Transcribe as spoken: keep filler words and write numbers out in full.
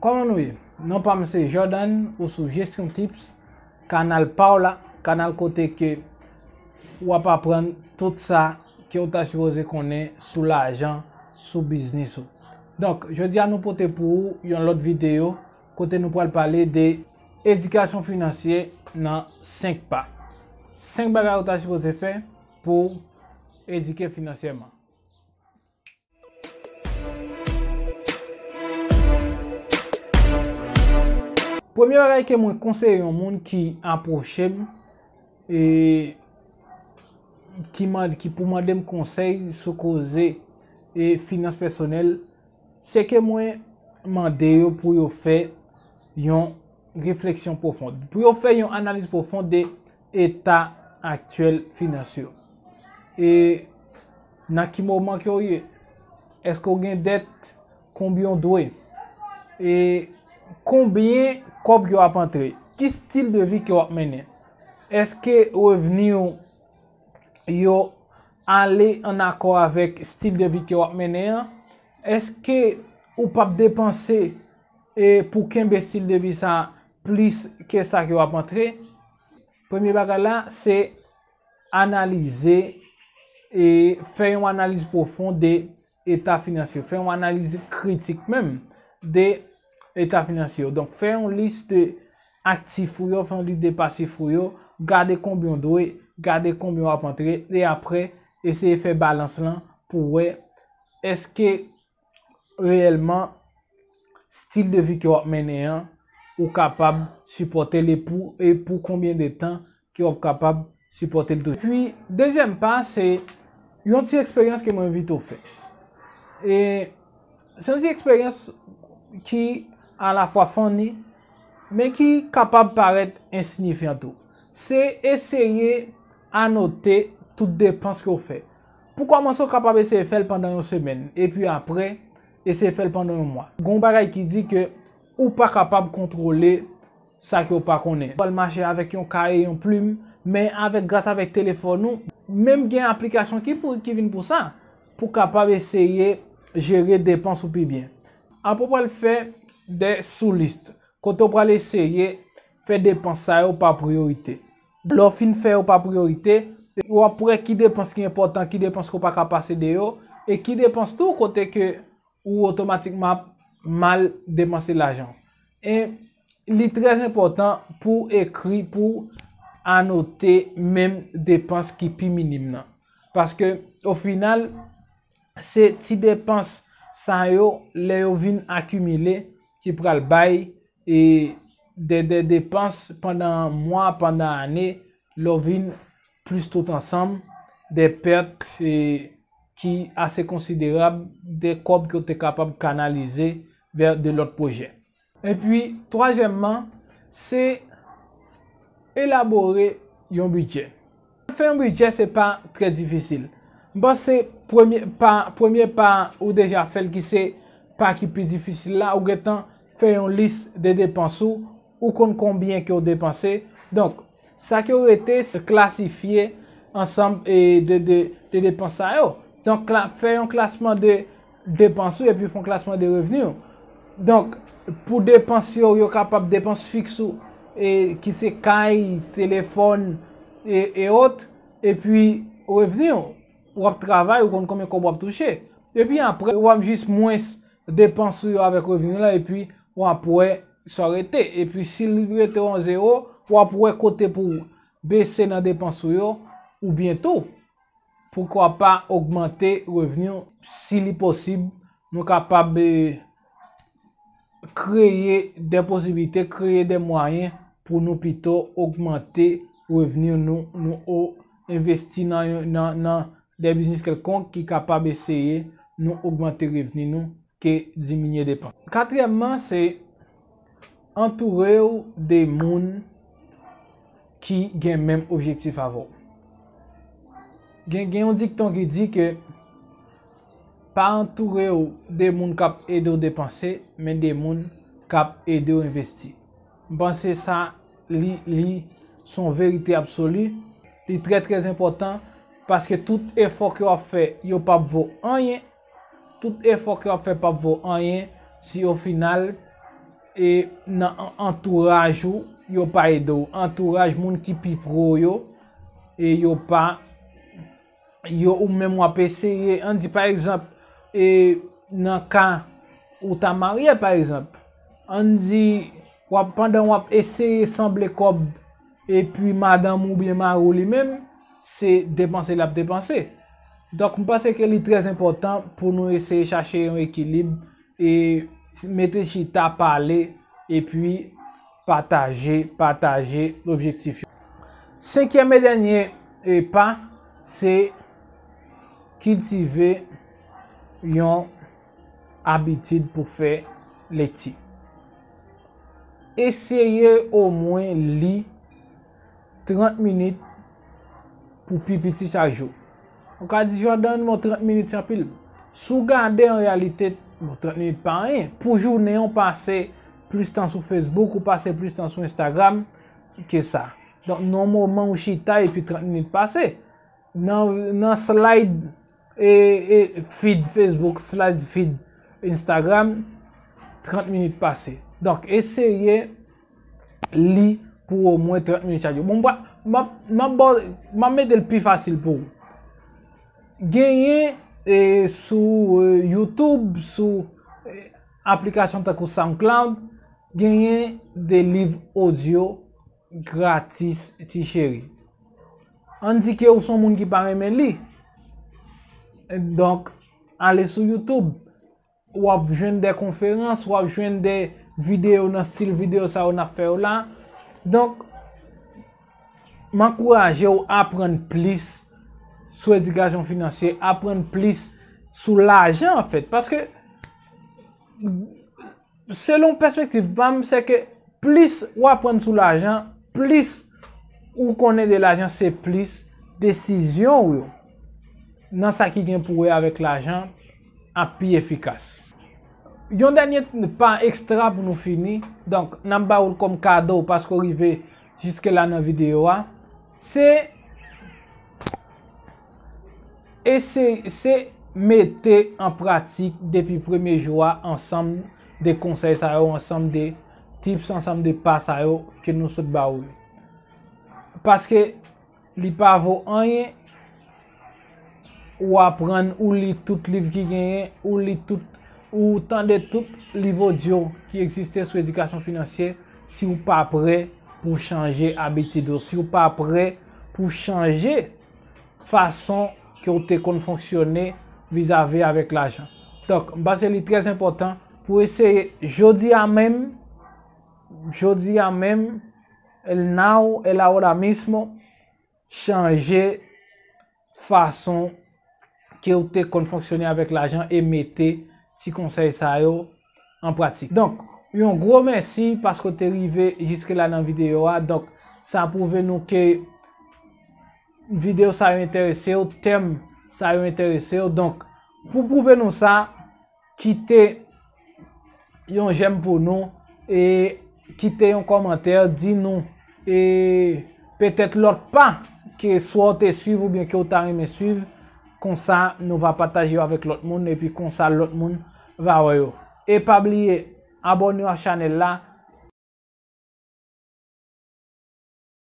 Kòman nou ye? Non pa m se Jordan, ou sou Gestion Tips, kanal pa w la, kanal kote ke w ap aprann tout sa ke w ta sipoze konnen sou lajan, sou biznis ou. Donk, jodi a nou pote pou ou yon lòt videyo kote nou pral pale de edikasyon finansyè nan senk pa. Senk bagay ou ta sipoze fè pou w edike finansyèman. Premye bagay ke mwen konseye yon moun ki apwoche m, e ki mande, ki pou mande m konsèy sou koze e finans pèsonèl, se ke mwen mande yo pou yo fè yon refleksyon pwofon, pou yo fè yon analiz pwofon de eta aktyèl finans yo. E nan ki moman ke w ye? Èske w gen dèt? Konbyen w dwe? E konbyen kòb yo ap antre? Ki stil de vi ke w ap mennen? Èske revni w yo ale an akò avèk stil de vi ke w ap mennen an? Èske ou p ap depanse e pou kenbe stil de vi sa plis ke sa ke w ap antre? Premye bagay la, se analize e fè yon analiz pwofon de eta finansye w. Fè yon analiz kritik menm de eta finansye w. Donk, fè yon lis de aktif ou yo, fè yon lis de pasif ou yo, gade konbyen w dwe, gade konbyen w ap antre, e apre, eseye fè balans lan pou wè èske reyèlman stil de vi ke w ap mennen an, ou kapab sipòte l e pou, e pou konbyen de tan ke w ap kapab sipòte l tou. Epi, dezyèm pa, se yon ti eksperyans ke mwen envite w fè. E se yon ti eksperyans ki alafwa funny, men ki kapab parèt ensiyifyan tou. Se eseye anote tout depans ke w fè. Pou kòmanse, w kapab eseye fè l pandan yon semèn, epi apre, eseye fè l pandan yon mwa. Gen yon bagay ki di ke ou pa kapab kontwole sa ke w pa konnen. Ou pral mache avèk yon kaye, yon plim, men avèk, gras avèk telefòn ou, menm gen aplikasyon ki pou, ki vin pou sa, pou kapab eseye jere depans ou pi byen. Apre w pral fè de sou lis, kote w pral eseye fè depans sa yo pa priyorite. Lè w fin fè yo pa priyorite, w ap wè ki depans ki enpòtan, ki depans ke w pa ka pase de yo, e ki depans tou kote ke ou otomatikman ap mal depanse lajan. E li trè enpòtan pou w ekri, pou w anote menm depans ki pi minim nan. Paske, o final, se ti depans sa yo, lè yo vin akimile, ki pral bay, e, de, de depans pandan mwa, pandan ane, lè w vin plis tout ansanm, de pèt, e, ki ase konsiderab, de kòb ke w te kapab kanalize vè de lòt pwojè. Epi, twazyèmman, se elabore yon bidjè. Fè yon bidjè, se pa trè difisil. M panse premye pa, premye pa ou deja fè l ki se pa ki pi difisil la, ou gentan fè yon lis de depans ou, ou konn konbyen ke w depanse. Donk, sa ke rete, se klasifye ansanm, e, de, de, de depans sa yo. Donk, kla-, fè yon klasman de depans ou epi fè yon klasman de revni ou. Donk, pou depans yo, yo kapab depans fiks ou, e, ki se kay, telefòn, e, e ot, epi revni ou. W ap travay, ou konn konbyen kòb w ap touche. Epi apre, w ap jis mwens depans ou yo avèk revni w lan, epi w ap wè sa w rete. Epi si li rete w an zewo, w ap wè kote pou w bese nan depans ou yo, oubyen tou, poukwa pa ogmante revni w, si li posib, nou kapab, e, kreye de posibilite, kreye de mwayen pou nou pito ogmante revni nou, nou o-, envesti nan yon, nan, nan de biznis kèlkonk ki kapab eseye nou ogmante revni nou ke diminye depans. Katriyèmman, se antoure w de moun ki gen menm objektif avè w. Gen, gen yon dikton ki di ke pa antoure w de moun k ap ede w depanse, men de moun k ap ede w envesti. M panse sa, li, li se yon verite absoli. Li trè, trè enpòtan, paske tout efò ke w ap fè, yo p ap vo anyen. Tout efò ke w ap fè p ap vo anyen si o final, e nan an- antouraj ou, yo pa ede w. Antouraj moun ki pi pwo yo, e yo pa, yo ou menm w ap eseye, ann di pa egzanp, e nan ka ou ta marye pa egzanp, ann di w ap, pandan w ap eseye sanble kòb, epi madanm ou byen mari w li menm, se depanse l ap depanse. Donk, m panse ke li trè enpòtan pou nou eseye chache yon ekilib e mete chita, pale, epi pataje, pataje objektif yo. Senkyèm e dènye e pa, se kiltive yon abitid pou fè lekti. Eseye omwen li trant minit pou pi piti chak jou. Ou ka di, Jordan, bon, trant minit se anpil. Si w gade an reyalite, bon, trant minit pa anyen. Pou jounen an, w pase plis tan sou Facebook, ou pase plis tan sou Instagram ke sa. Donk, nan moman ou chita epi trant minit pase. Nan, nan slide e, e feed Facebook, slide feed Instagram, trant minit pase. Donk, eseye li pou omwen trant minit chak jou. Bon, m pa- m ap, m ap ba w- m ap mete l pi fasil pou ou. Genyen e, sou e, YouTube, sou e, aplikasyon tankou SoundCloud, genyen de liv odyo gratis, ti cheri. Ann di ke ou se yon moun ki pa renmen li. Donk, ale sou YouTube. W ap jwenn de konferans, w ap jwenn de videyo nan stil videyo sa yo n ap fè yo la. Donk, m ankouraje w aprann plis sou edikasyon finansye, aprann plis sou lajan, anfèt. Paske, selon pèspektiv pa m, se ke plis w aprann sou lajan, plis ou konnen de lajan, se plis desizyon w yo nan sa ki gen pou wè avèk lajan ap pi efikas. Yon dènye pa ekstra pou nou fini. Donk, n ap ba ou l kòm kado paske w rive jiske la nan videyo a. Se eseye, se mete an pratik depi premye jou a ansanm de konsèy sa yo, ansanm de tips, ansanm de pa sa yo ke nou sot ba ou yo. Paske li pa vo anyen ou aprann, ou li tout liv ki genyen, ou li tout, ou tande tout liv odyo ki egziste sou edikasyon finansye, si w pa prè pou chanje abitid ou, si w pa prè pou chanje fason ke w te konn fonksyone vizavi avèk lajan. Donk, m panse li trè enpòtan pou eseye jodi a menm, jodi a menm, el now, el ahora mismo, chanje fason ke w te konn fonksyone avèk lajan e mete ti konsèy sa yo an pratik. Donk, yon gwo mèsi paske w te rive jiske la nan videyo a. Donk, sa pwouve nou ke videyo sa yo enterese w, tèm sa yo enterese w. Donk, pou pwouve nou sa, kite yon jèm pou nou e kite yon kòmantè, di nou e petèt lòt pa ke swa w te swiv oubyen ke w ta renmen swiv, konsa nou va pataje yo avèk lòt moun epi konsa lòt moun va wè yo. E pa bliye abòne a chanèl la,